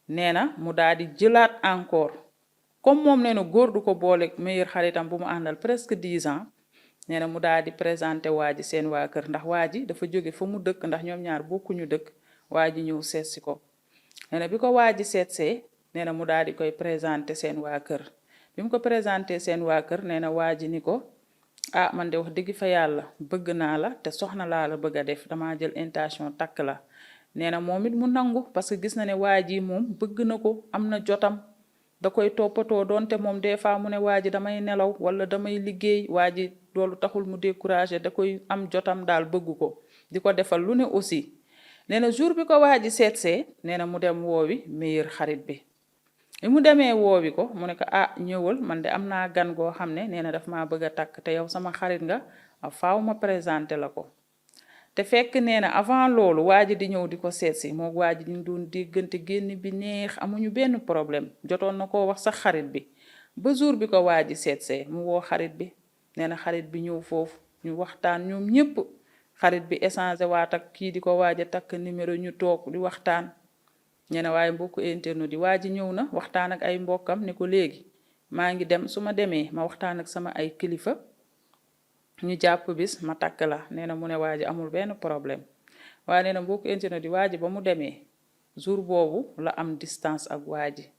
nee na mu daal di jëlaat encore comme moom nee na góor du ko boole meilleur xaritam bu mu àndal presque 10 ans nee na mu daal di présenté waa ji seen waa kër ndax waa ji dafa jóge fa mu dëkk ndax ñoom ñaar bokkuñu dëkk waa ji ñëw seetsi ko nee na bi ko waa ji seetsee nee na mu daal di koy présenté seen waa kër bi mu ko présenté seen waa kër nee na waa ji ni ko ah man de wax dëgg fa yàlla bëgg naa la te soxna laa la bëgg a def damaa jël intention takk la nee na moom it mu nangu parce que gis na ne waa ji moom bëgg na ko am na jotam da koy toppatoo doonte moom des fois mu ne waa ji damay nelaw wala damay liggéey waa ji loolu taxul mu découragé da koy am jotam daal bëgg ko di ko defal lu ne aussi nee na jour bi ko waa ji seetsee nee na mu dem woowi meilleur xarit bi mu demee woowi ko mu ne ko ah ñëwal man de am naa gan goo xam ne nee na daf maa bëgg a takk te yow sama xarit nga faaw ma présenté la ko te fekk nee na avant loolu waa ji di ñëw di ko seetsi moom waa ji ñu doon déggante génn bi neex amuñu benn problème jotoon na koo wax sax xarit bi ba jour bi ko waa ji seetsee mu woo xarit bi nee na xarit bi ñëw foofu ñu waxtaan ñoom ñépp xarit bi échangé waat ak kii di ko waaj a takk numéro ñu toog di waxtaan ñene waaye mbokku internet di waa ji ñëw na waxtaan ak ay mbokkam ne ko léegi maa ngi dem su ma demee ma waxtaan ak sama ay kilifa ñu jàpp bis ma takk la nee na mu ne waa ji amul benn problème waaye nee na mbokku internet di waa ji ba mu demee jour boobu la am distance ak waa ji